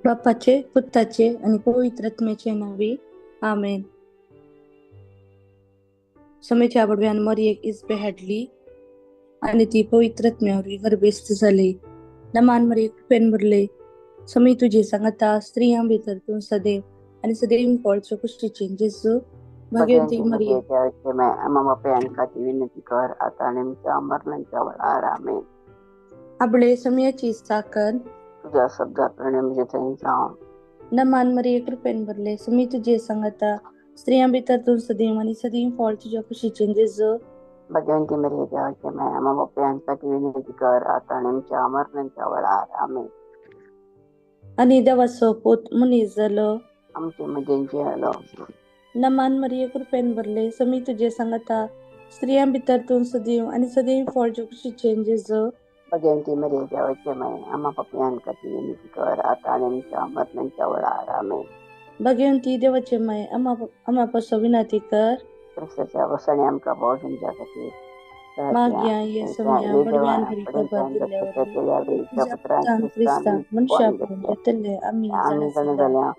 बापाचे, पुताचे आनी पवित्र आत्म्याचे नांवी, आमेन. समेच्या बडव्यान मरियेक इस्बे हाडली आनी ती पवित्र आत्म्या वरवीं गर्भेस्त जाली. नमान मरिये, कृपेन भरले, समी तुजे सांगाता, स्त्रियां भितर तूं सदैव आनी सदैव फळचो कुश्टीचे जेजू. भगवंती मरिये, देवाचे माय, आम्हा पाप्यांखातीर विनंती कर, आता आनी आमच्या मरणाच्या वेळार. आमेन. आपले समयाची साकर तुझ्या शब्दाप्रमाणे म्हणजे थंय जावं. नमान मरिये, कृपेन भरले, समी तुजे सांगाता, स्त्रियां भितर तूं सदैव आनी सदैव फळ तुज्या कुशीचे जेजू. भगवंती मरिये, देवाचे माय, आम्हा पाप्यांखातीर विनंती कर, आता आनी आमच्या मरणाच्या वेळार. आमेन. आनी देवाचो पूत मनीस जालो, आमचे मदें जियेलो. नमान मरिये, कृपेन भरले, समी तुजे सांगाता, स्त्रियां भितर तूं सदैव आनी सदैव फळ तुज्या कुशीचे जेजू. भगवंती मरिये, देवाचे माय, आम्हा पाप्यांखातीर विनंती कर, आता आनी आमच्या मरणाच्या वेळार. आमेन. भगवंती देवाचे माय, आम्हा पासून विनंती कर. क्रिस्ताच्या वसाने आमकां पावस तुमच्या खातीर मागया ये सम्या बडव्यान बरी खबर दिल्ल्या वरवीं तुज्या पुतान क्रिस्तान मनशा पळोवन घेतिल्ले आमी आमी जाणा जाणा जाल्या जाल्या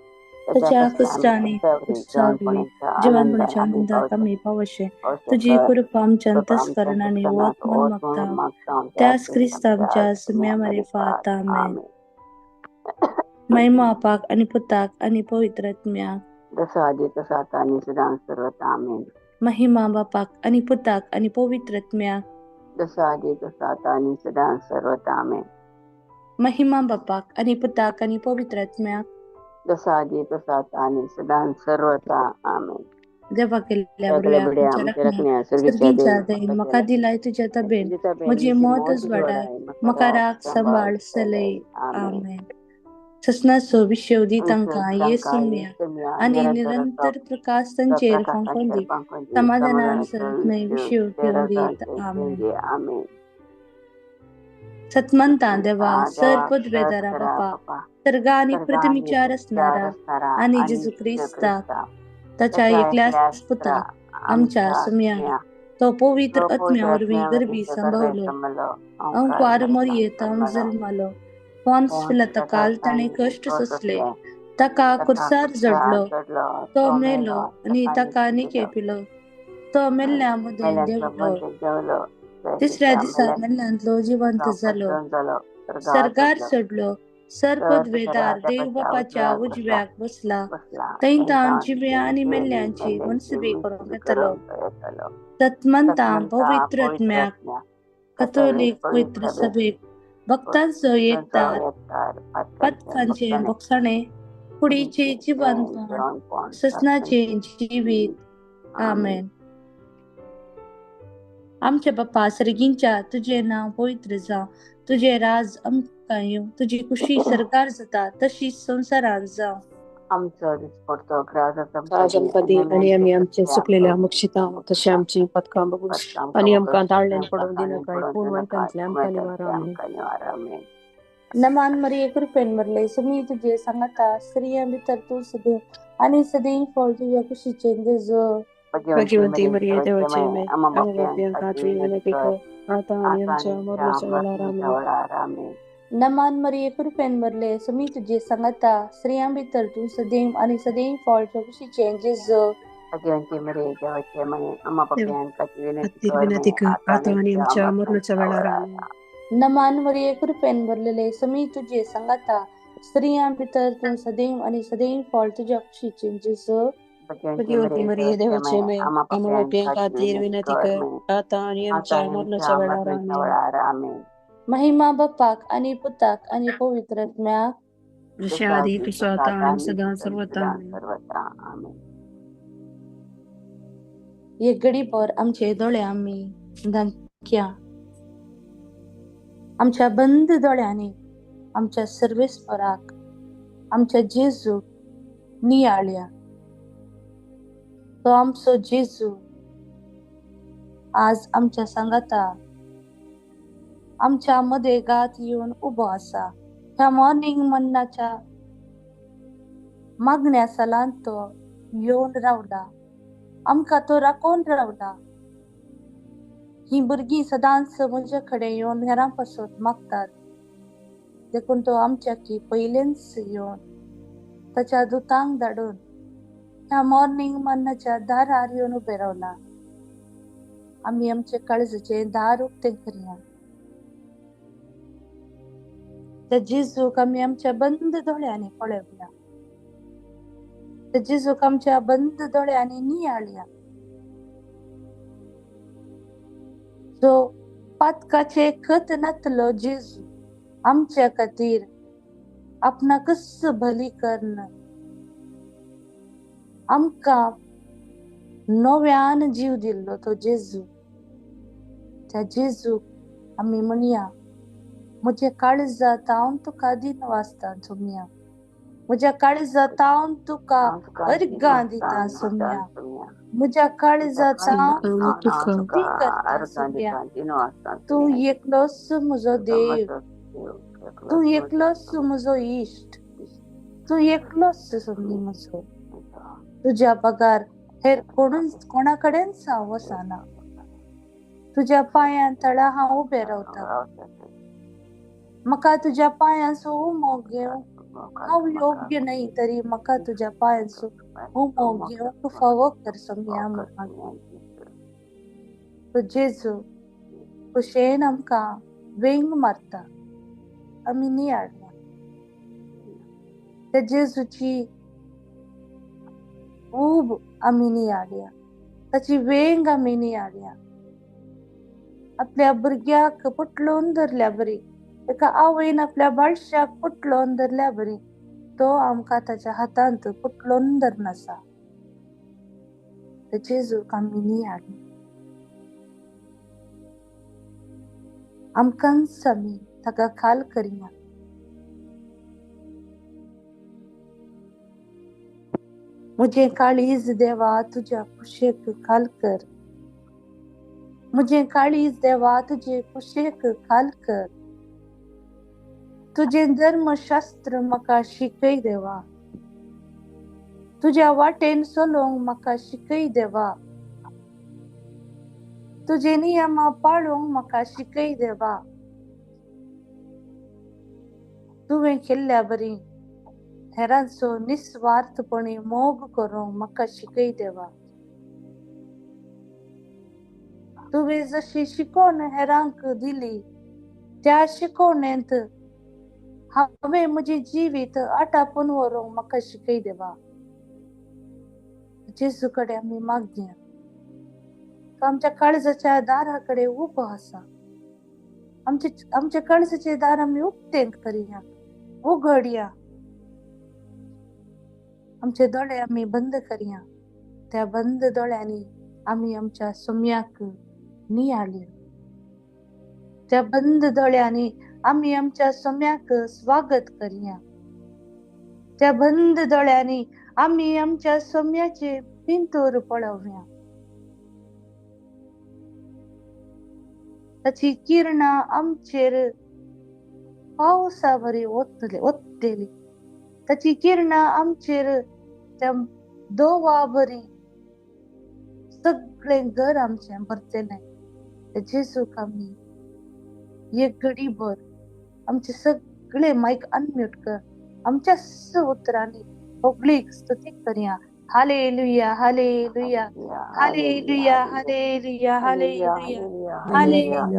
ताच्या कश्टांनी उत्सावी जिवनपणाच्या आनंदाक आमी पावशे. तुजी कृपा आमच्या अंतस्करणांनी वत म्हूण मागता, त्याच क्रिस्तांच्या सुम्या मारिफात. आमेन. महिमा बापाक आनी पुताक आनी पवित्र आत्म्याक, जसं आधी तसं आता आणि सदा सर्वत्र. आमेन. महिमा बापाक आनी पुताक आनी पवित्र आत्म्याक, जसं आधी तसं आता आणि सदा सर्वत्र. आमेन. महिमा बापाक आनी पुताक आनी पवित्र आत्म्याक, जसं आधी तसं आता आणि सदा सर्वत्र. आमेन. देवा केल्ल्या सगळ्या बडव्या बड्या आमच्या आमच्या राखण्या राखण्या सर्गीच्या सर्गीच्या देव दयेन म्हाका म्हाका दिलाय दिलाय तुज्या तबेन, तुज्या तबेन म्हजी म्हजी मौत मौत उजवाडाय, उजवाडाय, म्हाका म्हाका राख राख सांबाळ सांबाळ सलय. सलय. आमेन. आमेन. ससनाचो विशेव दी तांकां ये तांकां सुम्या येसुम्या आनी निरंतर निरंतर प्रकाश तांचेर फांकोवन प्रकाशाचेर दी, फांकोवन दी, समाधानान समाधानान सरत विशेव घेवन दीत. आमेन. दी. आमेन. सतमंता देवा, सर देवा पदवेदारा सर बापा, बापा, सर्गा आनी सर्गा आनी पृथ्वीचार पृथ्वीचार असणारा असणारा आनी आनी जेजू जेजू क्रिस्ताक क्रिस्ता ताच्या ताच्या एकल्याच एकल्याच पुताक पुत्रा आमच्या आमच्या सुम्या सुम्या तो पवित्र तो आत्म्या पवित्र वरवीं आत्म्या गर्भी वरवीं गर्भे संभवलो, संभलो, अंकुआर अंकार मरिये तावन जन्मलो, जल्मलो, पॉन्स पोन्स पिलाताकाल ताणें ताणें कश्ट कश्ट सोंसले, सोंसले, ताका ताका खुर्सार खुर्सार जडलो, चडलो, तो तो मेलो मेलो आनी ताका ताका निकेपिलो, निकेपिलो, तो मेल्ल्या मदें मेल्यांतलो देंवलो, मदें देंवलो, तिसऱ्या तिसऱ्या दिसा मेल्यांतलो मेल्ल्यांतलो जिवंत जालो, परतून जालो, सर्गार सर्गार चडलो, चडलो, सर सर पदवेदार देव देवाच्या बापाच्या उजव्याक उजव्याक बसला, बसला, थंय तावन तांकां जिव्या आनी जिवे आनी मेल्ल्यांची मेल्ल्यांची मनसुबी करूंक मनसुबी येतलो. करूंक येतलो. सतमंता सतमंता पवित्र पवित्र आत्म्याक, आत्म्या, कथोलीक कथोलीक पवित्र पवित्र सभेक, भक्तांचो भक्तांचो एकतार, एकतार, पातकांचे भक्तांचे भोगसाणे, कुडीचे कुडीचे जिवंतपण, जिवंतपण, ससनाचे जिवीत. आमेन. आमेन. आमच्या बापा सर्गींच्या, तुजें नांव पवित्र जावं, तुजें राज आमकां येवं, तुजी कुशी सर्गार जाता तशी संवसारांत जावं. आमचो दिसपडतो ग्रास आज आमकां दी आनी आमी आमचे चुकलेल्या मुक्षिता तशें आमची पथकां बगून आनी आमकां ताळल्यान पडोवंक दिनाकाय, पूण वायटांतले आमकां निवारा. आमेन. नमान मरिये, कृपेन भरले, सुमी तुजे सांगाता, स्त्रियां भितर तूं सदैव आनी सदैव फळ तुज्या कुशीचे जेजू. भगवंती मरिये, देवाचे माय, आम्हा पाप्यां खातीर विनंती कर, आता आनी आमच्या मरणाच्या वेळार. आमेन. नमान मरिये, कृपेन भरले, सुमी तुजे सांगाता, स्त्रियां भितर तूं सदैव आनी सदैव फळ तुज्या कुशीचे जेजू. भगवंती मरिये, देवाचे माय, आम्हा पाप्यां खातीर विनंती खातीर कर, विनंती कर, आता आनी आमच्या मरणाच्या वेळार. आमेन. नमान मरिये, कृपेन भरलेले, समी तुजे सांगाता, स्त्रियां भितर तूं सदैव आनी सदैव फळ तुज्या कुशीचे जेजू. भगवंती मरिये, देवाचे माय, आम्हा पाप्यां खातीर विनंती कर, आता आनी आमच्या मरणाच्या वेळार. आमेन. महिमा बापाक आनी पुताक आनी पवित्र आत्म्याक, जशें आदी तसो आतां आनी सदां सर्वत्र. आमेन. एक गडीभर आमचे दोळे आमी धांकया, आमच्या बंद दोळ्यांनी आमच्या सर्वेस्पराक, आमच्या जेजूक नियाळया. तो आमचो जेजू आज आमच्या सांगाता, आमच्या मदें गात येवन उबो आसा. ह्या मॉर्निंग मन्नाच्या मागण्या सालांत तो येवन रावला, आमकां तो राखोवन रावला. ही भुरगीं सदांच म्हजे कडेन येवन हेरां पासत मागतात, देखून तो आमच्या की पयलेंच येवन ताच्या दुतांक धाडून ह्या मॉर्निंग मन्नाच्या दारार येवन उबें रावला. आमी आमचे काळजाचें दार उक्तें करया. त्या जेजूक आमी आमच्या बंद दोळ्यांनी पळोवया. त्या जेजूक आमच्या बंद दोळ्यांनी नियाळया. जो पातकाचे खत नातलो जेजू आमच्या खातीर आपणाकच बली करून आमकां नव्यान जीव दिल्लो तो जेजू. त्या जेजूक आमी म्हणया, म्हज्या काळजांत हांव तुका दिनवासता सोम्या, म्हज्या काळजांत हांव तुका अर्गां दिता सोम्या, म्हज्या काळजांत हांव स्तुती करता सोम्या. तूं एकलोच म्हजो देव, तूं एकलोच म्हजो इश्ट, तूं एकलोच सोमी म्हजो. तुज्या बगार हेर कोणूच कोणा कडेनच हांव वचना. तुज्या पांयां तळा हांव उबें रावता. म्हाका तुज्या पांयांचो उमो घेवंक हांव योग्य न्हय, तरी म्हाका तुज्या पांयांचो उमो घेवंक फावो कर सोम्या. म्हाका तो जेजू कुशेन आमकां वेंग मारता, आमी नियाळया. त्या जेजूची ऊब आमी नियाळया, ताची वेंग आमी नियाळया. आपल्या भुरग्याक पुटलोवन धरल्या बरी, एका आवयन आपल्या बाळशाक पुटलोवन धरल्या बरी तो आमकां ताच्या हातांत पुटलोवन धरून आसा. जेजूक आमी नियाळया. आमकांच आमी ताका खाल करया. म्हजें काळीज देवा तुज्या कुशेक खाल कर, म्हजें काळीज देवा तुजे कुशेक खाल कर. तुजें धर्मशास्त्र म्हाका शिकय देवा, तुज्या वाटेन चलोवंक म्हाका शिकय देवा, तुजे नियम पाळूंक म्हाका शिकय देवा. तुवें केल्ल्या बरी हेरांचो निस्वार्थपणी मोग करूंक म्हाका शिकय देवा. तुवें जशी शिकवण हेरांक दिली त्या शिकवणेंत हांवें म्हजें जिवीत आटापून व्हरूंक म्हाका शिकय देवा. जेजू कडेन आमी मागया. तो आमच्या काळजाच्या दारा कडेन उबो आसा. आमच्या काळजाचे दार आमी उक्तें करया, उगडया. आमचे दोळे आमी बंद करया. त्या बंद दोळ्यांनी आमी आमच्या सोम्याक नियाळया. त्या बंद दोळ्यांनी आमी आमच्या सोम्याक स्वागत करया. त्या बंद दोळ्यांनी आमी आमच्या सोम्याचे पिंतूर पळोवया. ताची किरणां आमचेर पावसा बरी ओतली. ताची किरणां आमचेर त्या दोवा बरी सगळें घर आमचें भरतलें. जेजूक आमी एक घडी भर आमचे सगळे मायक अनम्यूट कर, आमच्या उतरांनी सगळी स्तुती करया. Hallelujah, hallelujah, hallelujah, hallelujah, hallelujah, hallelujah.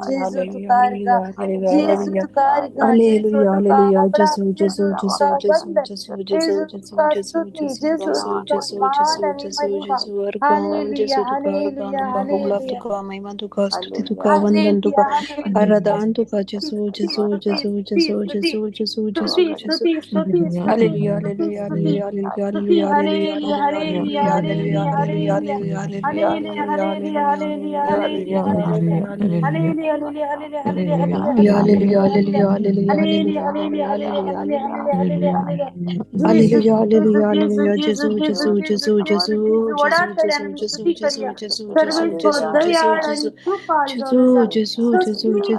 जेजू तुका अर्गां, जेजू तुका अर्गां, जेजू तुका आभार, जेजू तुका वंदन, जेजू तुका स्तुती, जेजू तुका मान आनी महिमा. हालेलुया, हालेलुया, हालेलुया, वंदन तुका, आराधन तुका, जेजू जेजू जेजू जेजू जेजू जेजू जेजू जेजू. Hallelujah, hallelujah, hallelujah, hallelujah, hallelujah, hallelujah, hallelujah, hallelujah, hallelujah, hallelujah, hallelujah, hallelujah, hallelujah, hallelujah. जेजू जेजू जेजू जेजू जेजू जेजू जेजू जेजू जेजू जेजू जेजू जेजू जेजू जेजू जेजू जेजू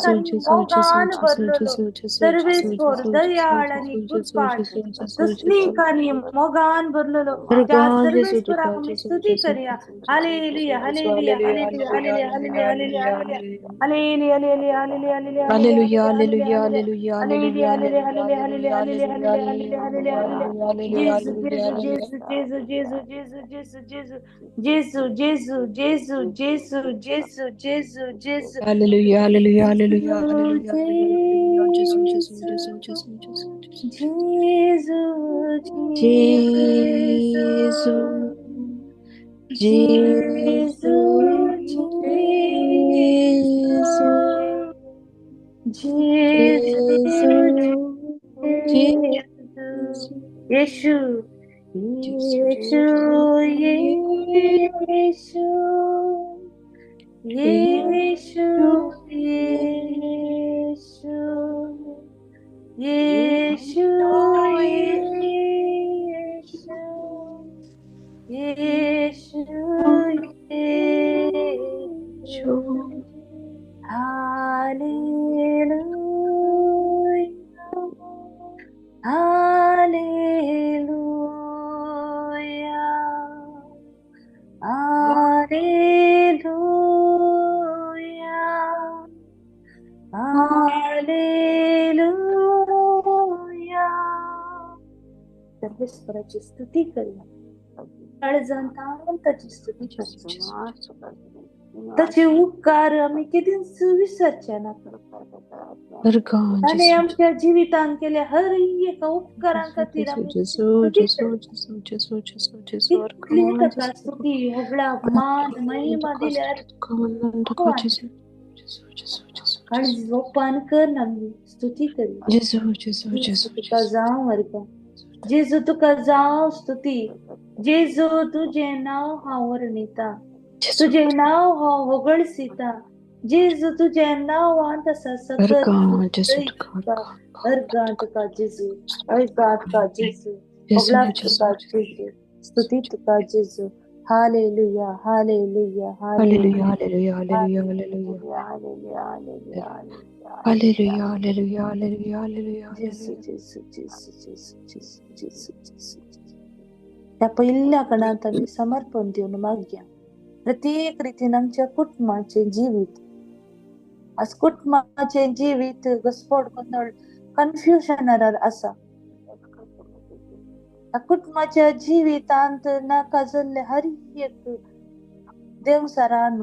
जेजू जेजू जेजू. सर्वेस्पर दयाळ आनी कृपाळ, सस्नीक आनी मोगान भरलेलो त्या सर्वेस्पराक आमी स्तुती करया. Hallelujah, hallelujah, hallelujah, Hallelujah hallelujah hallelujah hallelujah hallelujah hallelujah hallelujah hallelujah hallelujah hallelujah hallelujah hallelujah hallelujah hallelujah hallelujah hallelujah hallelujah Jesu Jesu Jesu Jesu Jesu Jesu Jesu Jesu Jesu Jesu Jesu Jesu Jesu Jesu hallelujah hallelujah hallelujah hallelujah Jesu Jesu Jesu Jesu Jesu Jesu Jesu Jesu Jesu Jesu Jesu Yeshu Yeshu Yeshu Yeshu Yeshu Yeshu Yeshu Yeshu Yeshu hallelujah hallelujah hallelujah hallelujah. सर्वेश्वराची स्तुती करूया, काळजांत ताची स्तुती करूया. ताचे उपकार आमी केदींच विसरचे नात. ताणें आमच्या जिवितांत केल्या हर एका उपकारां खातीर आमी स्तुती कितली ताका स्तुती होगळा मान महिमा दिल्यार काळज ओपन कर आमी स्तुती करूया. तुका जावं वर्गा जेजू, तुका जावं स्तुती. जेजू तुजें नांव हांव वर्णिता, तुजें नांव हांव होगळसिता. जेजू तुजें नांव आसा सकत अर्गां तुका जेजू, अर्गां तुका जेजू, होगळा तुका जेजू, स्तुती तुका जेजू. Hallelujah hallelujah hallelujah hallelujah hallelujah hallelujah hallelujah hallelujah hallelujah hallelujah. Jesu Jesu Jesu Jesu Jesu Jesu Jesu. त्या पहिल्या कणांत आमी समर्पण दिवन मागया. प्रत्येक रितीन आमच्या कुटुंबाचें जिवीत, आज कुटुंबाचें जिवीत घस्फोट गोंदळ कन्फ्युजनार आसा. कुटुंबाच्या जिवितांत नाका जाल्ले हर एक देवसरान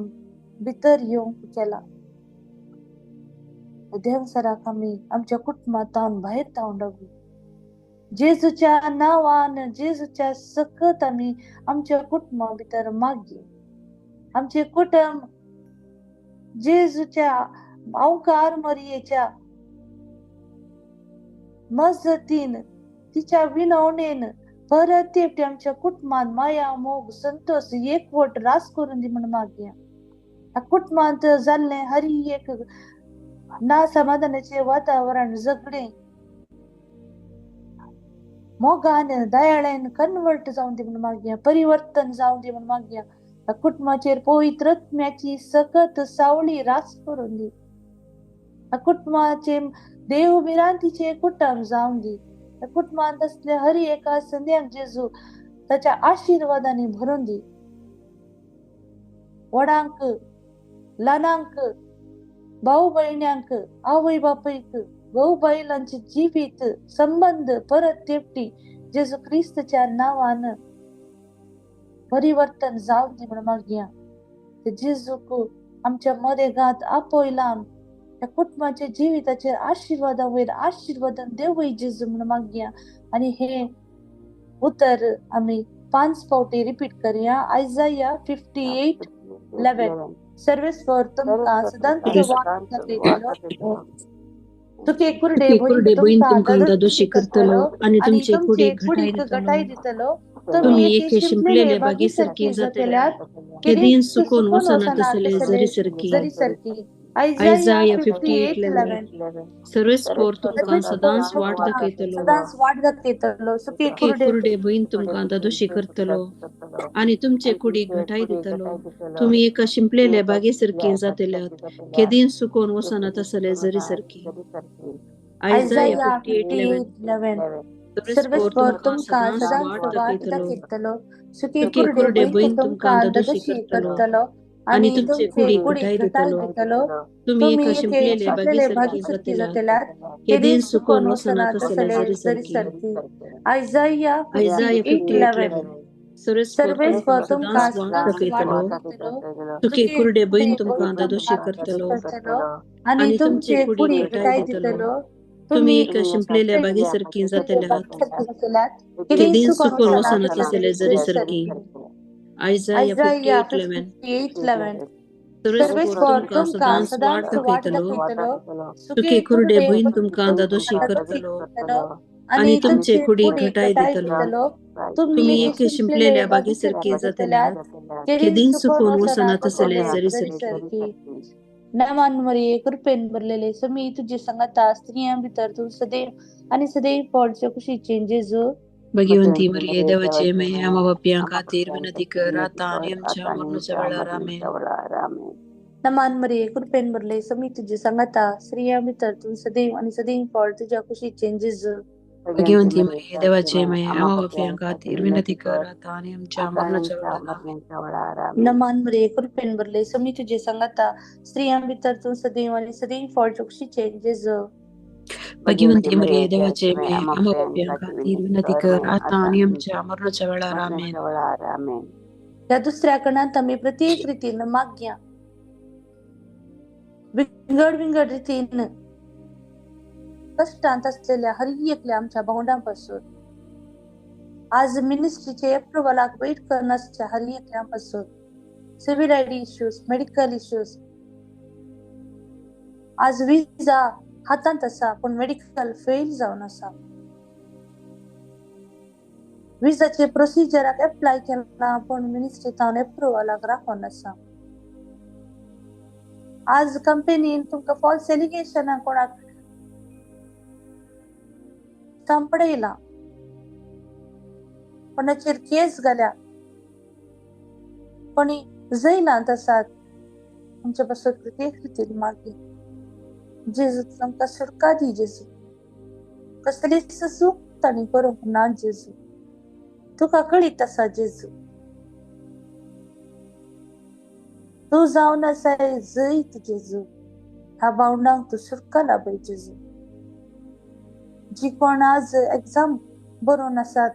भितर येवंक केला. देवसराक आमी आमच्या कुटुंबांत भायर धांवडावया. जेजूच्या नांवान, जेजूच्या सकत आमी आमच्या कुटुंबा भितर मागया. आमचें कुटुंब जेजूच्या अवकार मरियेच्या मजतीन, तिच्या विनवणेन परत एकटी आमच्या कुटुंबांत माया मोग संतोष एकवट रास करून दी म्हण मागया. ह्या कुटुंबांत जाल्लें हर एक ना समाधानाचें वातावरण झगडें मोगान दयाळेन कन्वर्ट जावन दी म्हण मागया, परिवर्तन जावन दी म्हण मागया. ह्या कुटुंबाचेर पवित्र आत्म्याची सकत सावळी रास करून दी. ह्या कुटुंबाचे देव भिरांतीचें कुटुंब जावन दी. ह्या कुटुंबांत आसल्या हर एका संद्याक जेजू ताच्या आशिर्वादांनी भरून दी. व्हडांक, ल्हानांक, भाऊ भयण्यांक, आवय बापायक, भाऊ बायलांचे जिवीत संबंद परत तेपटी जेजू क्रिस्तच्या नांवान परिवर्तन जावन दी म्हण मागया. जेजूक आमच्या मदेगांत आपयला. ह्या कुटुंबाच्या जिविताचेर आशिर्वादा वयर आशिर्वादान देवय जेजू म्हण मागया. आनी हे उतर आमी 5 फावटी रिपीट करया. आयजाया 58:11. सर्वेस्पर तुमकां सदांच वाट दाखयतलो, तुके कुरडे भयण तुमकां दादोशी करतलो आनी तुमचे कुडीक घटाय दितलो. तुमी एके शिंपलेले बागे सारकी जातल्यात, केदींच सुकून वचना तसले जरी सारकी. आयजाया 58:11. सर्वेस्पर तुमकां सदांच वाट दाखयतलो, सुके कुरडे भयण तुमकां दादोशी करतलो आनी तुमचे कुडीक घटाय दितलो. तुमी एका शिंपलेल्या बागे सारकी जातल्यात, केदींच सुकून वचना तसले जरी सारकी. आयजाया 58:11. सर्वेस्पर तुमकां सदांच वाट दाखयतलो, सुके कुरडे भयण तुमकां दादोशी करतलो आनी तुमचे कुडीक घटाय दितलो. तुमी एका शिंपलेले बागेसारकी जातल्यात, केदींच सुकोन वचना तसले जरी सारकी. आयजाया 58:11. सर्वेस्पर तुमकां सदांच वाट दाखयतलो, तुके कुरडे बहीण तुमकां दादोशी करतलो आनी तुमचे कुडीक घटाय दितलो. तुमी एका शिंपलेल्या बागेसारकी जातल्यात, केदींच सुकोन वचना तसले जरी सारकी. आयजाया 58:11. सर्वेस्पर तुमकां सदांच वाट दाखयतलो, तुके कुरडे बहीण तुमकां दादोशी करतलो आनी तुमचे कुडीक घटाय दितलो. तुमी एके शिंपलेल्या बागेसारकी जातल्यात, केदींच सुकून वचना तसले जरी सारकी. नामान मरिये कृपेन भरलेले समी तुझे संगता, स्त्रियां भितर तूं सदैव आनी सदैव फळचे कुशीचे जेजू. भगवंती मरिये देवाचे माये, आम्हा पाप्यां खातीर विनंती कर आता आनी आमच्या मरणाच्या वेळार. आमेन. नमान मरिये कृपेन भरले समी तुझे संगता, स्त्रियां भितर तूं सदैव आनी सदैव फळ तुझ्या कुशीचे जेजू. भगवंती मरिये देवाचे माये, आम्हा पाप्यां खातीर विनंती कर आता आनी आमच्या मरणाच्या वेळार. आमेन. नमान मरिये कृपेन भरले समी तुझे संगता, स्त्रियां भितर तूं सदैव आनी सदैव फळ तुझ्या कुशीचे जेजू. भगवंती मरिये देवाचे माये, आम्हा पाप्यां खातीर विनंती कर आता आनी आमच्या मरणाच्या वेळार. आमेन. ह्या दुसऱ्या कणांत आमी प्रत्येक रितीन मागया, विंगड विंगड रितीन कष्टांत असलेल्या हर एकल्या आमच्या भावंडांपासून, आज मिनिस्ट्रीचे अप्रुव्हलाक वेट करनासच्या हर एकल्यापासून, civil ID issues, medical issues, आज विजा हातांत आसा पूण मेडिकल फेल जावन आसा, विजाचे प्रोसिजराक एप्लाय केला पूण मिनिस्ट्री तावन अप्रुव्हलाक राखून आसा, आज कंपनीन तुमकां फॉल्स एलिगेशनां कोणाक सांपडयला, कोणाचेर केस घाल्या, कोणी जैलांत आसात, आमच्या पासून प्रत्येक रितीन मागीर जेजू तांकां सुटका दी जेजू, कसलीच चूक तांणी करूंक ना जेजू, तुका कळीत आसा जेजू, तूं जावन आसाय जैत जेजू, ह्या भावंडांक तूं सुटका लाभय जेजू. जी कोण आज एग्जाम बरोवन आसात,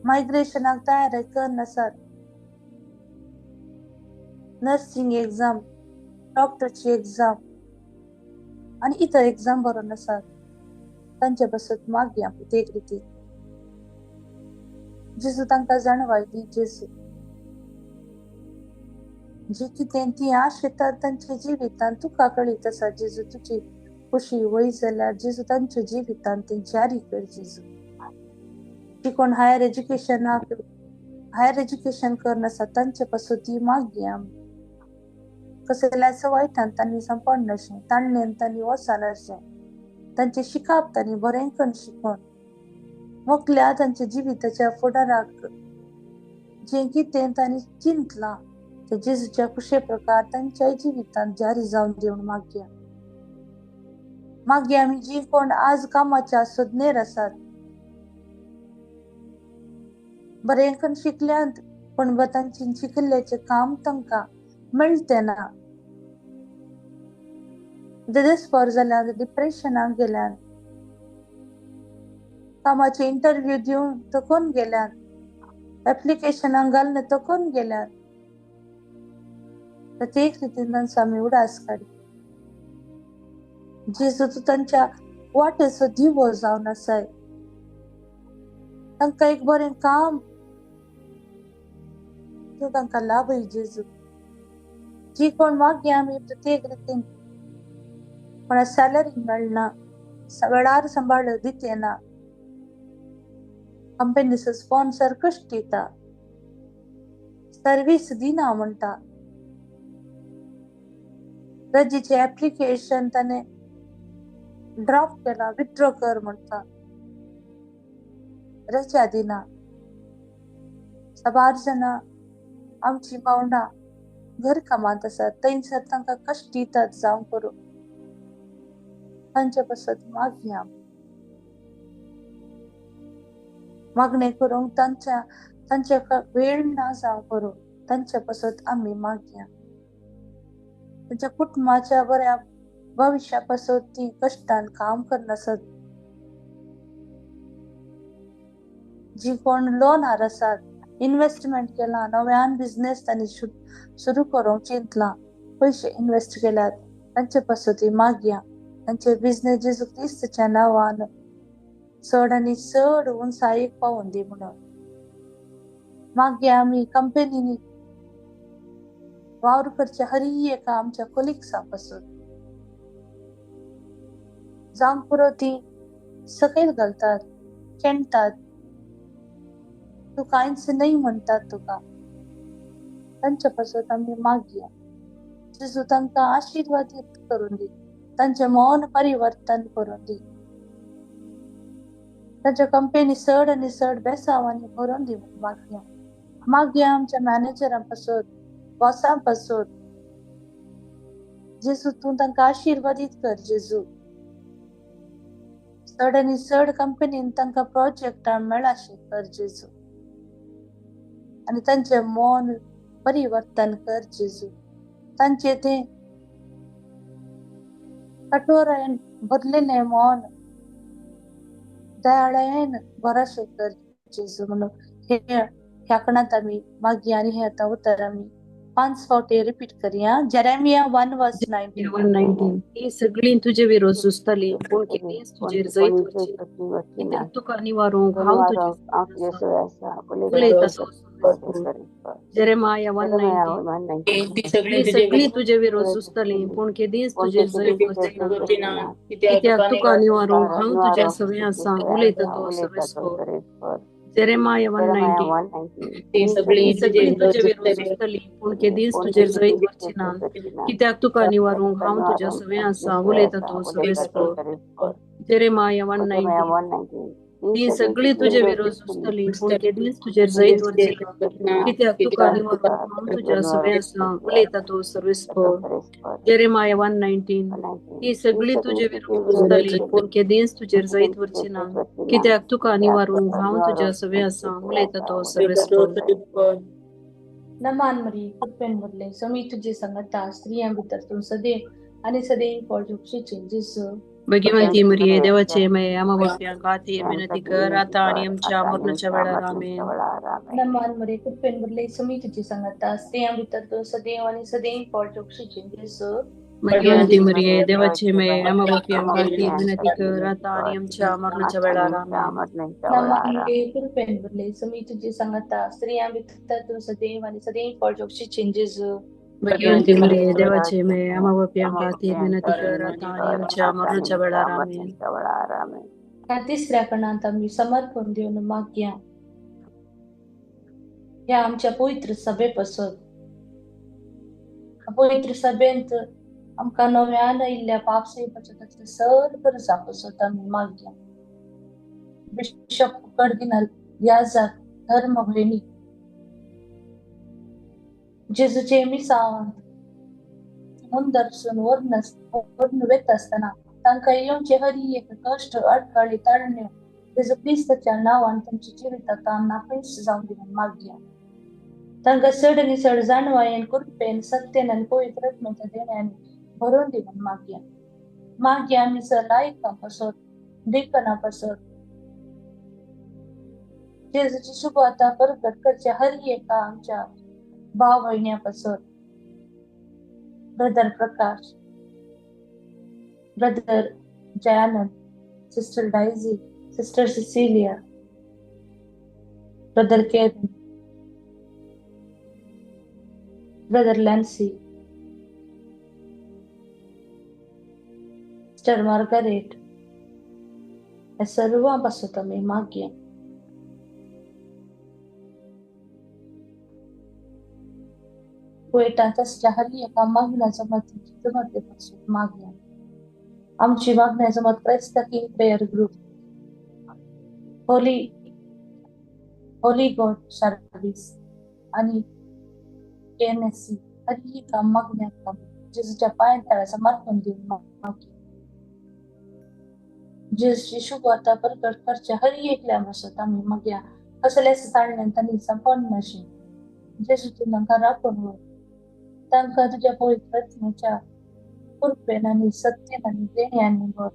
मायग्रेशनाक तयारी करून आसात, नर्सिंग एग्जाम, डॉक्टरची एग्जाम आनी इतर एग्जाम बरोवन आसात, तांचे पासत मागया प्रत्येक रितीन जेजू तांकां जाणवाय दी जेजू, जी कितें ती आशेतात तांच्या जिवितांत तुका कळीत आसा जेजू, तुजी खुशी वय जाल्यार जेजू तांच्या जिवितांत तें जारी कर जेजू. जी कोण हायर एज्युकेशन करून आसा तांचे पासून ती मागया, कसल्याच वायटान तांणी सांपडनाशें, ताणेन तांणी वचनाशें, तांचें शिकप तांणी बरें करून शिकोवन मोकल्या तांच्या जिविताच्या फुडाराक जें कितें तांणी चिंतलां तें जेजूच्या खुशे प्रकार तांच्या जिवितांत जारी जावन दिवन मागया. मागीर आमी जी कोण आज कामाच्या सोदनेर आसात, बरें करून शिकल्यांत पूण तांची शिकिल्ल्याचें काम तांकां मेळटे ना, देस्पर जाल्यान, डिप्रेशनाक गेल्यान, कामाचे इंटरव्यू दिवन थकून गेल्यान, एप्लिकेशनाक घालून थकून गेल्यान, प्रत्येक रितीन तांचो आमी उडास काडी जेजू, तूं तांच्या वाटेचो दिवो जावन आसाय, तांकां एक बरें काम तूं तांकां लाभय जेजू. जी कोण मागया आमी प्रत्येक रितीन कोणा सॅलरी मेळना, वेळार सांबाळ दिते ना, कंपनीचो स्पॉन्सर कश्ट दिता, सर्वीस दिना म्हणटा, रजेचे एप्लिकेशन ताणें ड्रॉप केला, विथड्रॉ कर म्हणटा, रजा दिना. साबार जाणां आमची भावंडां घर कामांत आसात, थंयसर तांकां कश्ट दितात जावं करूं, तांचे पासत मागया, मागणें करूंक तांच्या तांच्या वेळ ना जावं करूं, तांचे पासत आमी मागया. तांच्या कुटुंबाच्या बऱ्या भविश्या पासत ती कश्टान काम करनासत, जी कोण लोनार आसात, इन्वेस्टमेंट केला, नव्यान बिजनेस तांणी सुरू करूंक चिंतला, पयशे इन्वेस्ट केल्यात, तांचे पासत ती मागया. तांचे बिजनेस जेजू क्रिस्ताच्या नांवान चड आनी चड उंचायेक पावून दी म्हणून मागया. आमी कंपनीनी वावर करचे हरी एका आमच्या कोलिग्सां पासून, जावंक पुरो ती सकयल घालतात, केणटात, तूं कांयच न्हय म्हणटात तुका, तांच्या पासत आमी मागया. जेजू तांकां आशिर्वादीत करून दी, तांचें मन परिवर्तन करून दी, तांच्या कंपनी चड आनी चड बेसांवांनी भरून दी मागया. मागया आमच्या मॅनेजरां पासत, बॉसां पासत, जेजू तूं तांकां आशिर्वादीत कर. जेजू चड आनी चड कंपनीन तांकां प्रोजेक्टां मेळाशें कर जेजू, आनी तांचें मन परिवर्तन कर जेजू. तांचें तें कठोरायेन भरलेलें मन दयाळायेन बरेंशें कर जेजू म्हणून हे ह्या कणांत आमी मागया. आनी हे आतां उतर आमी 5 फावटी रिपीट करया. जेरेमिया 1:19. ती सगळीं तुजे विरोध सुचताली, पूण केदींच तुजेर जैत वचची, कित्याक तुका निवारूंक हांव तुजे उलयता. जेरेमिया 1:19. ती सगळीं ती सगळीं तुजे विरोध सुचताली, पूण केदींच तुजेर जैत वचची, कित्याक तुका निवारूंक हांव तुज्या सवें आसा, उलयता तो सर्वेस्पर. जेरेमिया 1:19. ती सगळीं ती सगळीं तुजे विरोध सुचताली, पूण केदींच तुजेर जैत वचची ना, कित्याक तुका निवारूंक हांव तुज्या सवें आसा, उलयता तो सर्वेस्पर. जेरेमिया 1:19. ती सगळीं तुजे विरोध सुचताली, पूण केदींच तुजेर जैत वचची ना, कित्याक तुका निवारूंक हांव तुज्या सवें आसा, उलयता तो सर्वेस्पर. जेरेमिया 1:19. ती सगळीं तुजे विरोध सुचताली, पूण केदींच तुजेर जैत वचची ना, कित्याक तुका निवारूंक हांव तुज्या सवें आसा, उलयता तो सर्वेस्पर. नमान मरी कृपेन भरले, स्वामी तुजे संगता, स्त्रियां भितर तूं सदैव आनी सदैव फळ जोक्षीचे जेजू. भगिवंती मरिये, देवाचे माये, आम्हा पाप्यांक खातीर विनंती कर, आता आनी आमच्या मरणाच्या वेळार. आमेन. नमान मरी कृपेन भरले, स्वामी तुजे संगता, स्त्रियां भितर तूं सदैव आनी सदैव फळ जोक्षीचे जेजू. भगिवंती मरिये, देवाचे माये, आम्हा पाप्यांक खातीर विनंती कर, आता आनी आमच्या मरणाच्या वेळार. आमेन. नमान मरी कृपेन भरले, स्वामी तुजे संगता, स्त्रियां भितर तूं सदैव आनी सदैव फळ जोक्षीचे जेजू. भगिवंती मरिये, देवाचे माये, आम्हा पाप्यांक खातीर विनंती कर, आता आनी आमच्या मरणाच्या वेळार. आमेन. ह्या तिसऱ्या कणांत आमी समर्पण दिवन मागया ह्या आमच्या पवित्र सभे पासत. पवित्र सभेंत आमकां नव्यान आयिल्ल्या पाप सेवाच्या तसले सर गरजा पासत आमी मागया. बिशप कर्दिनाल याजाक, धर्म भयणी, जेजूचे मिसांवांत मुंदरसून वर्ण वेता आसतना तांकां येवचे हरी एक कश्ट, अडखळी, ताळण्यो जेजू क्रिस्ताच्या नांवान तांच्या जिवितांत नापयस जावन दी म्हूण मागया. तांकां चड आनी चड जाणवायेन, कृपेन, सत्तेन आनी पवित्र आत्म्याच्या देण्यान भरून दी म्हूण मागया. मागया आमी लायकां पासत, डिकनां पासत, जेजूची शुभवार्ता प्रगट करच्या हर एका आमच्या भाव भयण्यां पासत. Brother Prakash, brother Jayanand, sister Daisy, sister Cecilia, brother Kevin, brother Lancy, sister Margaret, ह्या सर्वां पासत आमी मागया. कुवेटांत आसच्या हर एका मागण्या जमते पासून मागया. आमची मागण्या जमत Christ king prayer group, holy God service आनी KNSC हर एका मागण्याक जेजूच्या पांयां तळा समर्पण दिवन मागया. जेजूची शुभवार्ता प्रगट करच्या हर एकल्या पासत आमी मागया. कसल्याच ताळण्यान तांणी संपन्न नाशी, जेजू तूं तांकां राखून व्हर. तांकां तुज्या पवित्र आत्म्याच्या कृपेन आनी सत्तेन आनी देण्यान भर.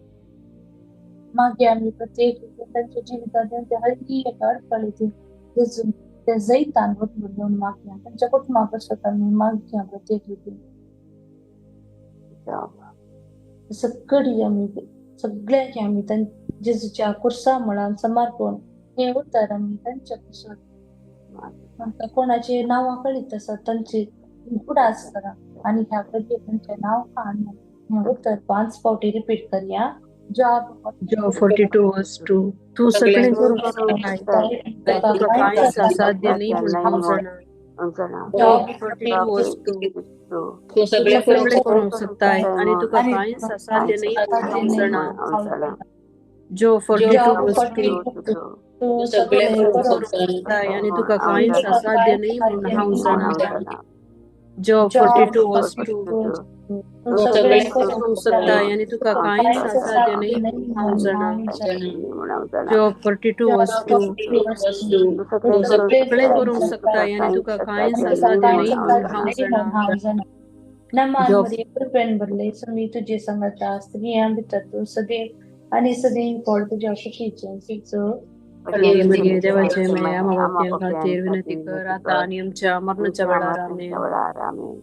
मागीर आमी प्रत्येक तांच्या जिवितांत ते हर एक अडकळीत जेजून ते जैतान वतून घेवन मागया. तांच्या कुटुंबा पासत आमी मागया प्रत्येक रितीन. सगळी आमी सगळ्यांक आमी जेजूच्या कुर्सा मुळान समर्पण हे उतर आमी तांच्या पासत आमकां कोणाचे नांवां कळीत आसा तांची उडास करा आनी ह्या प्रत्येक तांचें नांव काड हें उतर 5 फावटी रिपीट करया. जॉब 42:2. तूं सगळें करूंक शकताय, तुका कांयच असाध्य न्हय म्हूण हांव जाणा. जॉब 42:2. तूं सगळें सगळें करूंक शकताय आनी तुका कांयच असाध्य न्हय म्हूण हांव जाणा. जॉब 42:2. तूं सगळें करूंक शकताय आनी तुका कांयच असाध्य न्हय म्हूण हांव जाणा. जॉब 42:2. तूं सगळें करूंक शकताय आनी तुका कांयच असाध्य न्हय म्हूण हांव जाणा. जॉब 42:2. तूं सगळें करूंक शकताय आनी तुका कांयच असाध्य न्हय म्हूण हांव जाणा. नमान मरिये कृपेन भरले, स्वामी तुजे संगता, स्त्रियां भितर तूं सदैव आनी सदैव फळ तुज्या कुशीचें जेजू. मरिये देवाचे माया आम्हा खातीर विनंती कर आता आनी आमच्या मरणाच्या वेळार. आमेन.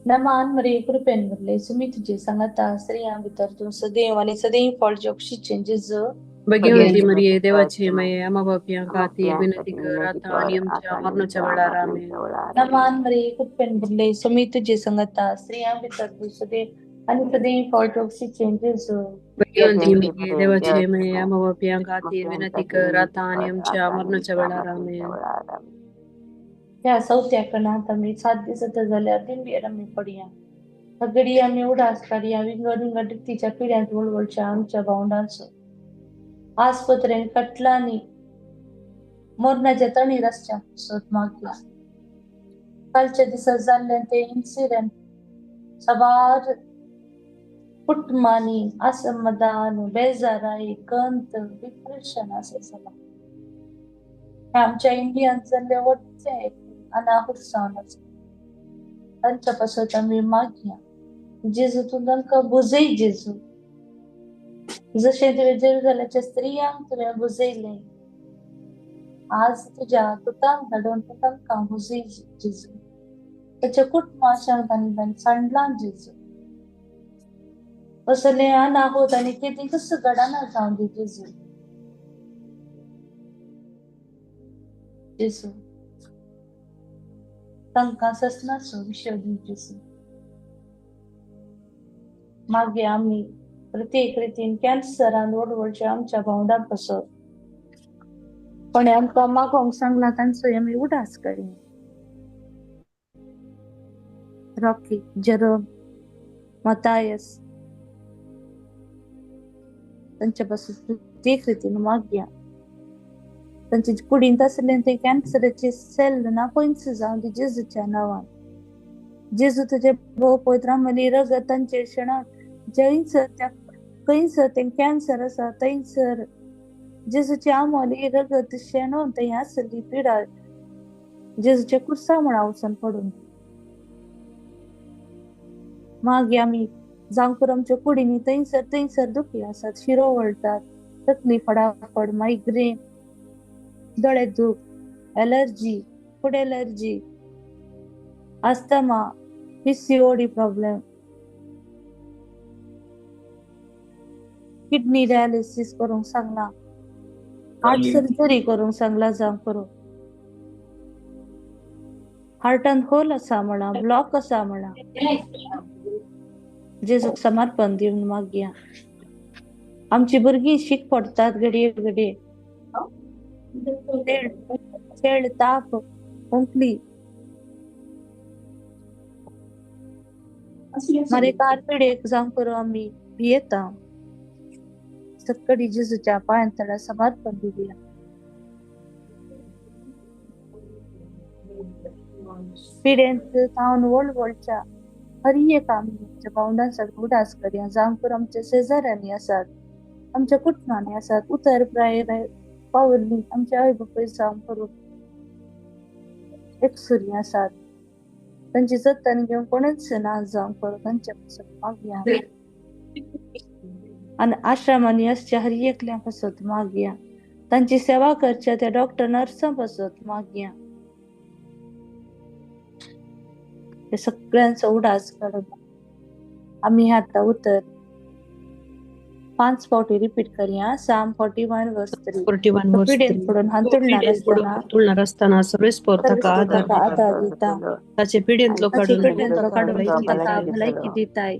नमान मरिये कृपेन भरले, स्वामी तुजे संगता, स्त्रियां भितर तूं सदैव आनी सदैव फळ तुज्या कुशीचें जेजू. भगिनी मरिये देवाचे माये आम्हा खातीर विनंती कर आता आनी आमच्या मरणाच्या वेळार. आमेन. नमान मरिये कृपेन भरले, स्वामी तुजे संगता, स्त्रियां भितर तूं सदैव आनी सदैव फळ तुज्या कुशीचें जेजू. भगिनी मरिये देवाचे माये आम्हा खातीर विनंती कर आता आनी आमच्या मरणाच्या वेळार. आमेन. ह्या चवथ्या कणांत आमी 7 दीस जाल्यार दिंबेर आमी पडया. सगळी आमी उडास काडया विंगड विंगड रितीच्या पिड्यांत वळवळच्या आमच्या भावंडांचो. आस्पत्रेन कटलांनी मरणाच्या तणीर आसच्या पासत मागया. कालच्या दिसा जाल्लें तें इन्सिडंट साबार कुटुंबांनी असमाधान, बेजाराय, कंत, डिप्रेशन आसा जालां. आमच्या इंडियांत जाल्लें व्हडलें अनाहूत जावन आसा. तांच्या पासत आमी मागया. जेजू तूं तांकां बुजय जेजू, जशें तुवें जेरुजलेमच्या स्त्रियांक तुवें बुजयलें, आज तुज्या दुतांक धाडून तूं तांकां बुजय जेजू. ताच्या कुटुंबांक तांणी तांणी सांडलां जेजू. असलें अनाहूत आनी कितें कसो घडना जावं दी जेजू. जेजू तांकां ससनाचो विशय दी जेजू. मागीर आमी प्रत्येक रितीन कॅन्सरान वळवळच्या आमच्या भावंडां पासत कोणें आमकां मागोंक सांगलां तांचो आमी उडास करया. रॉकी, जेरोम, मतायस तांच्या पासून प्रत्येक रितीन मागया. तांचे कुडींत आसलें तें कॅन्सराचे सेल ना पयस जावं दी जेजूच्या नांवान. जेजू तुजे भोव पवित्र आमली रगत तांचे शेणान जंयसर त्या खंयसर तें कॅन्सर आसा थंयसर जेजूची आमली रगत शेणोन थंय आसली पिडा जेजूच्या कुर्सा मुळा वचून पडून. मागीर आमी जावं आमच्या कुडींनी थंयसर थंयसर दुखी आसात, शिरो वळटात, तकली फडाफड, मायग्रेन, दोळे दूख, allergy, food allergy, asthma, PCOD problem, kidney dialysis करूंक सांगलां, हार्ट सर्जरी करूंक सांगलां, जावं करूं हार्टान होल आसा म्हणा, ब्लॉक आसा म्हणा, जेजूक समर्पण दिवन मागया. आमची भुरगीं शीक पडटात घडये घडये, खेळ, ताप, खोंकली, मागीर कार पिडेक जावं करूं आमी भियेता. सक्कडी जेजूच्या पांयां तळा समर्पण दिवया. पिडेंत तावन वळवळच्या हर एक आमी आमच्या भावंडां सगळें उदास करया. जावं करूं आमच्या शेजाऱ्यांनी आसात, आमच्या कुटुंबांनी आसात, उतर प्राय पावल्ली आमच्या आई बापूय जावं करूं एकसुरी आसात, तांची जतन घेवन कोणूच ना जावंक पडो तांच्या पासत मागया. आनी आश्रमांनी आसच्या हर एकल्या पासत मागया. तांची सेवा करच्या त्या डॉक्टर नर्सां पासत मागया. ते सगळ्यांचो उडास काडून आमी आतां उतर 5 फावटी रिपीट करया. Psalm 41 verse 3. 41 verse पिडेन 3. पडून हांतुळणार आसतना हांतुळणार आसतना सर्वेस्पर ताका आदार आदार दिता. ताचे पिडेंतलो ताचे काडून पिडेंतलो काडून तूं ताका भलायकी दिताय.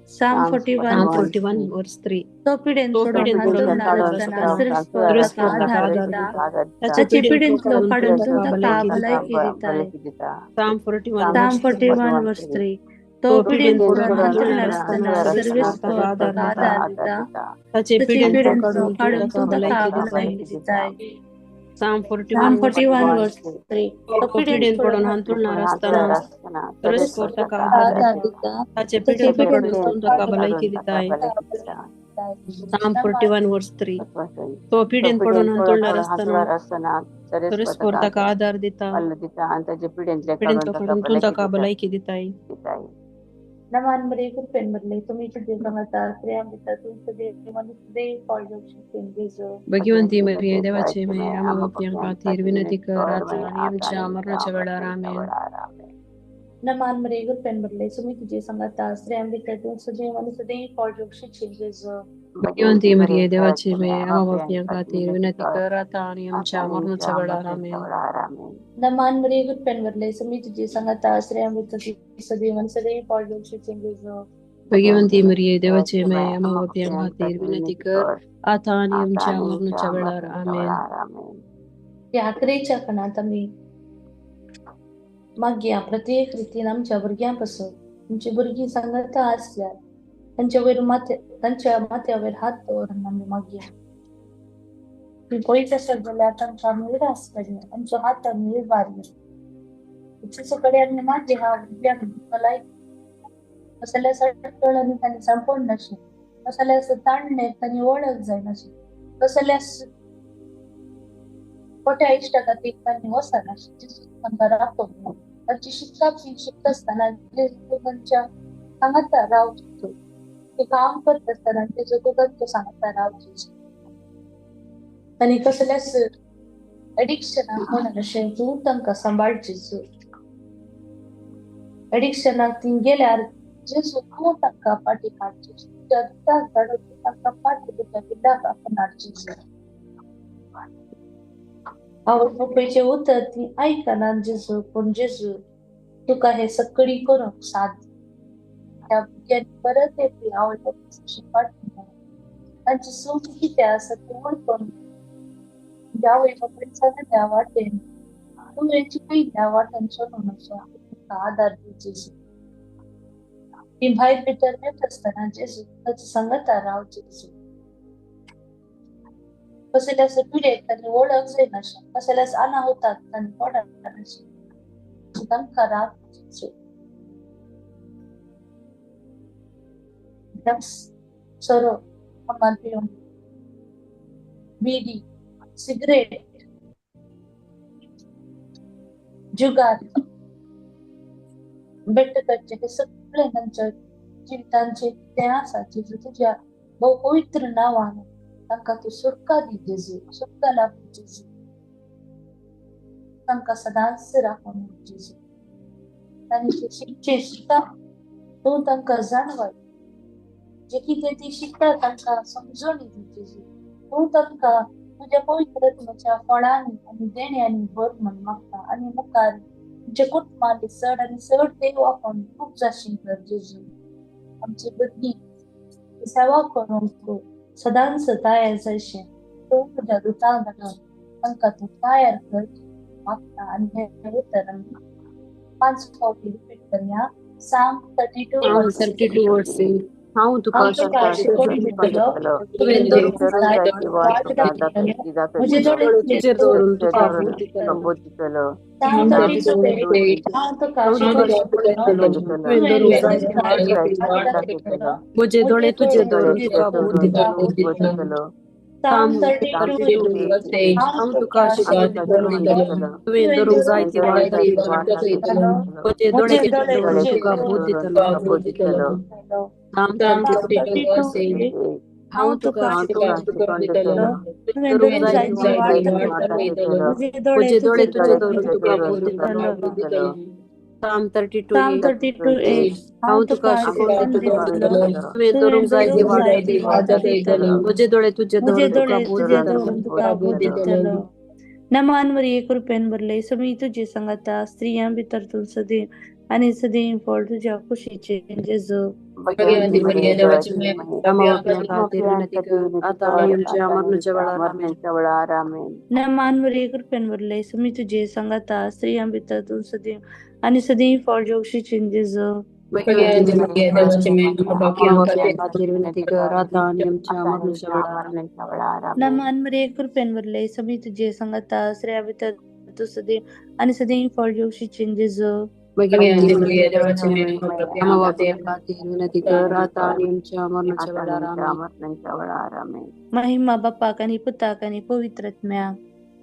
Psalm Psalm 41 41 verse 3. तो पिडेन तो पडून पिडेन पडून हांतुळणार आसतना सर्वेस्पर सर्वेस्पर ताका ताका आदार आदार दिता. दिता. ताचे ताचे पिडेंतलो पिडेंतलो काडून काडून तूं तूं ताका ताका भलायकी भलायकी दिता. दिताय. Psalm 41 Psalm verse 3. 41 verse 3. तो तो पिडेन पिडेन पडून पडून हांतुळणार हांतुळणार आसतना आसतना सर्वेस्पर सर्वेस्पर ताका आदार ताका दिता. आदार दिता. ताचे ताचे पिडेंतलो पिडेंतलो काडून तूं काडून ताका तूं ताका भलायकी दिताय. भलायकी दिताय. Psalm 41 Psalm verse 41 3. verse 3. तो तो पिडेन पिडेन पडून पडून हांतुळणार आसतना सर्वेस्पर ताका आदार आदार दिता. दिता. ताचे ताचे पिडेंतलो काडून पिडेंतलो तूं ताका काडून भलायकी दिताय. दिताय. Psalm 41 verse 3. तो पिडेन पडून हांतुळणार आसतना सर्वेस्पर ताका आदार दिता. पिडेंतलो काडून तूं ताका भलायकी दिताय. नमान मरे कृपेन भरले तुमी तुजे सांगाता स्त्रियां भितर तूं सदैव आनी सदैव फळ घेवंक जेजू. भगवंती मरिये देवाचे माये आम्हा पापयां खातीर विनंती कर आता आनी आमच्या मरणाच्या वेळार. आमेन. नमान मरे कृपेन भरले तुमी तुजे सांगाता स्त्रियां भितर तूं सदैव आनी सदैव फळ घेवंक जेजू. भगवंती मरिये देवाचे माये आम्हा पापयां खातीर विनंती कर आता आनी आमच्या मरणाच्या वेळार. आमेन. नमान मरे कृपेन भरले तुमी तुजे सांगाता स्त्रियां भितर तूं सदैव आनी सदैव फळ घेवंक जेजू. भगवंती मरिये देवाचे माये आम्हा पापयां खातीर विनंती कर आता आनी आमच्या मरणाच्या वेळार. आमेन. ह्या आखरेच्या खणांत आमी मागया प्रत्येक रितीन आमच्या भुरग्यां पासून आमची भुरगीं सांगाता आसल्यार तांच्या वयर माथ्या तांच्या माथ्यावयर हात दवरून आमी मागया. ती पळयत आसत जाल्यार तांकां आमी उडास काडया, आमचो हात आमी उबारया. जेजू कडेन आमी मागया भुरग्यांक भलायकी कसल्या अडचणांनी तांणी सांपडनाशें, कसल्या ताणणे तांणी वळख जायनाशें, कसल्या खोट्या इश्टा खातीर तांणी वचनाशें. जेजू तांकां राखोवन तांची शिकप शिकता आसतना जेजू तांच्या सांगाता राव जेजू. ते काम करता आसतना जेजू तूं तांच्या सांगाता राव जेजू. आनी कसल्याच एडिक्शनाक पडनाशें तूं तांकां सांबाळ जेजू. एडिक्शनाक ती गेल्यार जेजू तूं तांकां फाटी काड जेजू. तुज्या दुताक धाडून तूं तांकां फाटी तुज्या बिल्लाक आपोवन हाड जेजू. आवय बापायचें उतर ती आयकना जेजू, पूण जेजू तुका हें सगळी करूंक साथ दी. ह्या भुरग्यांनी परत येतली आवय बापायची फाटी तांची चूक कितें आसा तें वळखून तुज्या आवय बापायन सांगल्या वाटेन तुवें शिकयल्या वाटेन चलून वचून तुका आदार दी जेजू. ती भायर भितर येत आसतना जेजू ताच्या सांगाता राव जेजू. कसल्याच पिडेक तांणी वळख जायनाशें, कसल्याच अनाहुताक तांणी पडनाशें, तांकां राख जेजू. ड्रग्स, सोरो, हमाल पिवन, बिडी, सिगरेट, जुगार, बेट करचे हे सगळे तांच्या जिवितांचे कितें आसा जेजू तुज्या भोव पवित्र नांवान तांकां तूं सुटका दी जेजू, सुटका लाभ जेजू. तांकां सदांच राखून जेजू. तांणी जे शिकचें शिकता तूं तांकां जाणवाय, जे कितें ती शिकता तांकां समजून दी जेजू. तूं तांकां तुज्या पवित्र आत्म्याच्या फळांनी आनी देण्यांनी भर म्हण मागता. आनी मुखार तुमच्या कुटुंबांनी चड आनी चड देव आपोवन खूब जाशीं कर जेजू. आमची भुरगीं सेवा करूंक सदांच तयार जायशें तूं तुज्या दुताक धाडून तांकां तूं तयार कर मागता. आनी हें उतर आमी 5 फावटी रिपीट करया. Psalm 32 Psalm verse 32 verse 8. हांव तुका हांव तुका शिकवण दितलो, तुवें दवरूंक जाय वाट दाखयतलो, म्हजे दोळे दोळे तुजेर दवरून तुका भूत दितलो. Psalm 32 8. हांव तुका शिकवण दितलो, तुवें तुवें दवरूंक दवरूंक जाय जाय वाट दाखयतलो, म्हजे म्हजे दोळे तुजेर दोळे दवरून तुका तुजेर भूत दवरून तुका दितलो. भूत दितलो. Psalm 32 verse 8. हांव तुका शिकोवन दितलो तुवें धरूंक जाय ती वाट दाखयतलो म्हजे दोळे तुजे दवरून तुका बोध दितलो. Psalm Psalm 32 52 verse 8. हांव तुका शिकोवन दितलो तुवें धरूंक जाय ती वाट दाखयतलो म्हजे दोळे तुजे दवरून तुका बोध दितलो. Psalm 32 Psalm 32:8. हांव तुका शिकोवन दितलो तुवें धरूंक जाय ती वाट दाखयतलो म्हजे दोळे तुजे म्हजे दवरून दोळे तुका बोध तुजे दितलो. दवरून तुका बोध दितलो. नमान मरिये कृपेन भरले समी तुजी सांगाता, स्त्रियां भितर तूं सदैव आणि सदैव फळ तुझ्या कुशीचे जेजू. भगवंती मरिये देवाची माय, आम्हा पाप्यां खातीर विनंती कर आता आणि आमच्या मरणाच्या वेळार आमेन. नमान मरिये कृपेन भरले समी तुझे सांगाता, स्त्रियां भितर तूं सदैव आणि सदैव फळ तुझ्या कुशीचे जेजू. भगवंती मरिये देवाची माय, आम्हा आम्हा पाप्यां पाप्यां खातीर खातीर विनंती कर आता आणि आमच्या मरणाच्या वेळार आमेन. नमान मरिये कृपेन भरले समी तुझे सांगाता, स्त्रियां भितर तूं सदैव आणि सदैव फळ तुझ्या कुशीचे जेजू. भगवंती भगवंती मरिये मरिये देवाची देवाची माय, माय, आम्हा आम्हा पाप्यां पाप्यां खातीर विनंती कर आता आणि आमच्या मरणाच्या वेळार आमेन. महिमा बापाक आणि पुताक आणि पवित्र आत्म्याक.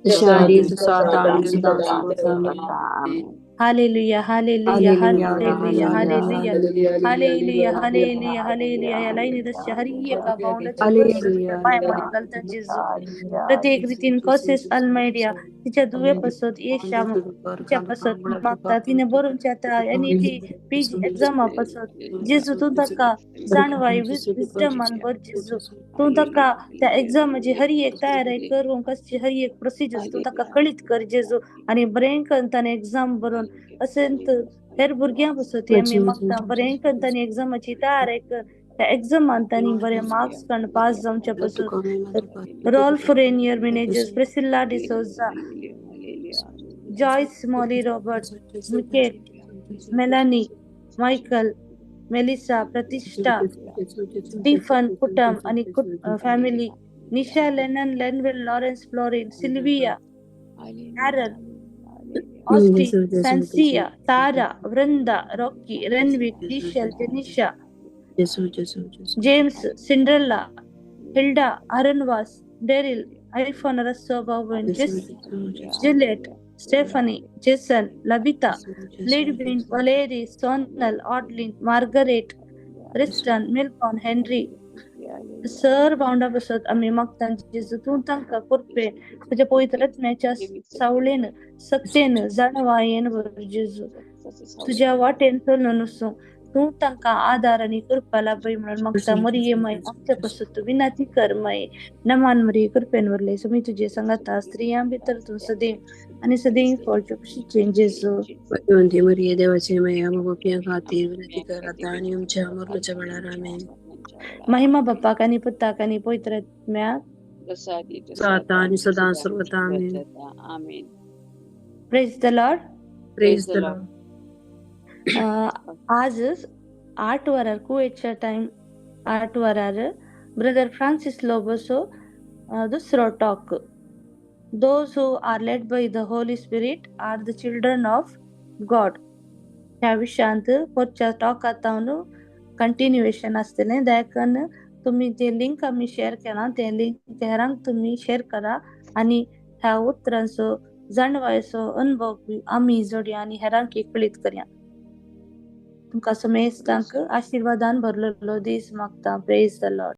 जशा आदी तसो आता आणि सदां सर्वदा आमेन. Hallelujah, hallelujah, hallelujah, hallelujah, hallelujah, hallelujah, hallelujah, hallelujah, hallelujah. या लाईनी दस्य हर एका भावनाची हालेलुया. पाय म्हणून घालता जेजू. प्रत्येक रीतीन कॉसेस अल्मेडिया तिच्या दुवे पासत येशा तिच्या पासत मागता, तिने बरोवचे आतां आनी ती पीजी एग्जामा पासत जेजू तूं ताका जाणवाय विजडमान भर जेजू. तूं ताका त्या एग्जामाची हर एक तयारी करूंक कसची हर एक प्रोसिजर तूं ताका कळीत कर जेजू आनी बरें करून ताणें एग्जाम बरोवन अशेंत हेर भुरग्यां पासत आमी मागता बरें करून तांणी एग्जामाची तयारी कर, त्या एग्जामान तांणी बरे मार्क्स काडून पास जावचे पासून. Rolf Rainier Menezes, Priscilla D'Souza, Joyce Molly Robert, Michael, Melanie, Michael, Melissa, Pratishtha, Stephen Kutam आणि family, Nisha Lennon, Lenwell Lawrence Florin, Sylvia, Aaron, Austin, Sancia, Tara, Vrinda, Rocky, Renwick, Rishal, Janisha, James, Cinderella, Hilda, Aranvas, Daryl, iPhone Rasso Bowen, Juliet, Stephanie, Jason, Labita, Lidwin, Valerie, Sonal, Audlin, Margaret, Riston, Milcon, Henry. Sir भावंडा बसत आमी मागता जेजू तूं तांकां कृपेन तुज्या पवित्र आत्म्याच्या सावळेन सक्तेन जाणवायेन भर जेजू. तुज्या वाटेन चलून वचूं तूं तांकां आदार आनी कृपा लाभय म्हणून मागता. मरिये माय आमच्या पासत तूं विनंती कर माय. नमान मरिये कृपेन भरले समी तुजे सांगाता, स्त्रियां भितर तूं सदैव आणि सदैव फळ तुज्या कुशीचे जेजू. भगवंती मरिये देवाची माय, आम्हा पाप्यां खातीर विनंती कर आता आणि आमच्या मरणाच्या वेळार आमेन. महिमा बापाक आणि पुताक आणि पवित्र आत्म्याक. आता आणि सदां सर्वदा आमेन. Praise the Lord. Praise the Lord. आज 8 वरार कुवेतच्या टाइम 8 वरार ब्रदर फ्रांसिस लोबोसो दुसरो talk, those who are led by the Holy Spirit are the children of God ह्या विशयांत पोरच्या टॉकांत कंटिन्युएशन आसतलें. देखून तुमी ते लिंक आमी शेअर केला ते लिंक हेरांक तुमी शेअर करा आनी ह्या उतरांचो जाणवायचो अनुभव आमी जोडया आनी हेरांक कळीत करया. तुमकां समेस्तांक आशिर्वादान भरलेलो दीस मागता. Praise the Lord.